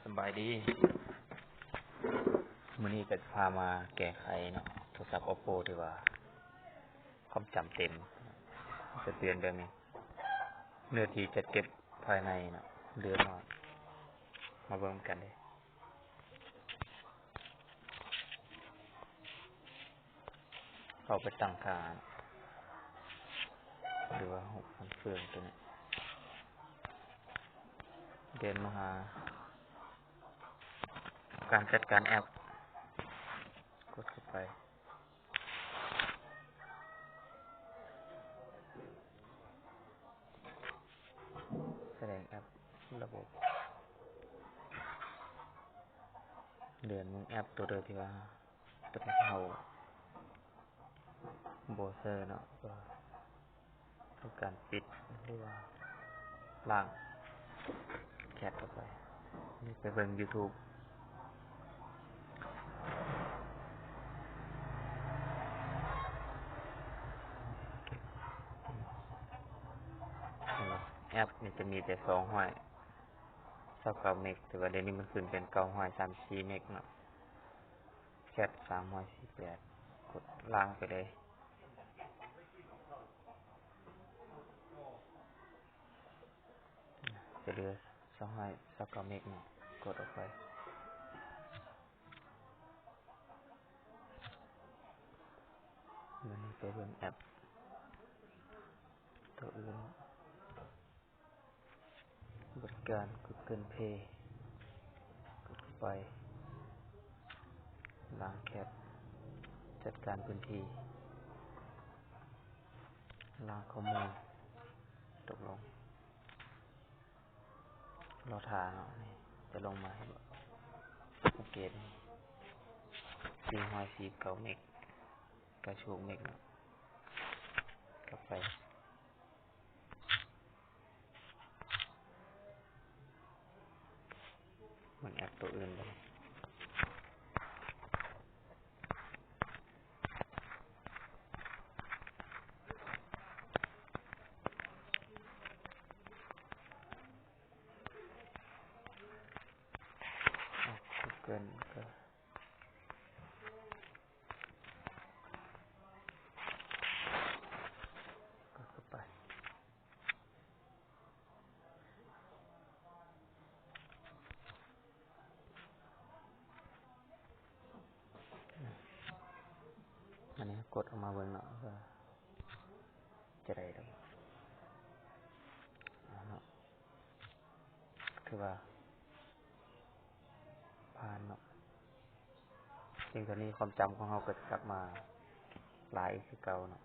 ສະບາຍດີ ມື້ນີ້ກໍຈະພາມາແກ້ໄຂເນາະ ໂທລະສັບໂອໂປທີ່ວ່າຄວາມຈຳເຕັມ ຈະເຕືອນແບບນີ້ ເນື້ອທີ່ຈັດເກັບພາຍໃນເນາະ ເຫຼືອໜ້ອຍ ມາເບິ່ງນຳກັນເດີ້. ເຂົ້າໄປຕັ້ງຄ່າ ຫຼືວ່າຮູບຄອນເຟີມຕົວນີ້ ເດີນມາຫາການຈັດການແອັບ ກົດເຂົ້າໄປ ສະແດງແອັບລະບົບ ເລື່ອນເບິ່ງແອັບຕົວໃດທີ່ວ່າ ຕົວທີ່ເຮົາບໍ່ໃຊ້ເນາະ ກໍຄືການປິດ ຫຼືວ່າລ້າງແຄັດອອກໄປ ນີ້ໄປເບິ່ງຢູທູບ ແອັບນີ້ຈະມີແຕ່ສອງຮ້ອຍຊາວເກົ້າເມັກ ແຕ່ວ່າດຽວນີ້ມັນຂຶ້ນເປັນເກົ້າຮ້ອຍສາມສິບສີ່ເມັກເນາະ. ແຄັດສາມຮ້ອຍສີ່ສິບແປດ ກົດລ້າງໄປເລີຍ ຈະເຫຼືອສອງຮ້ອຍຊາວເກົ້າເມັກເນາະ ກົດອອກໄປ ບາດນີ້ໄປເບິ່ງແອັບຕົວອື່ນ. ບໍລິການ Google Play ໄປ ລ້າງແຄັດ ຈັດການພື້ນທີ່ ລ້າງຂໍ້ມູນ ຕົກລົງ ລໍຖ້າເນາະ ນີ້ຈະລົງມາໃຫ້ບໍ່ ສັງເກດນີ້ ສີ່ຮ້ອຍສີ່ສິບເກົ້າເມັກ ເກົ້າສິບຫົກເມັກເນາະ ກັບໄປ. ມັນແອັບຕົວອື່ນໄດ້ Google ກໍ ກໍເຂົ້າໄປ ອັນນີ້ກົດອອກມາເບິ່ງເນາະ ວ່າຈະໄດ້ດອກ ເນາະ ຄືວ່າຜ່ານເນາະ ເພງເທົ່ານີ້ຄວາມຈຳຂອງເຮົາກໍຈະກັບມາຫຼາຍຄືເກົ່າເນາະ.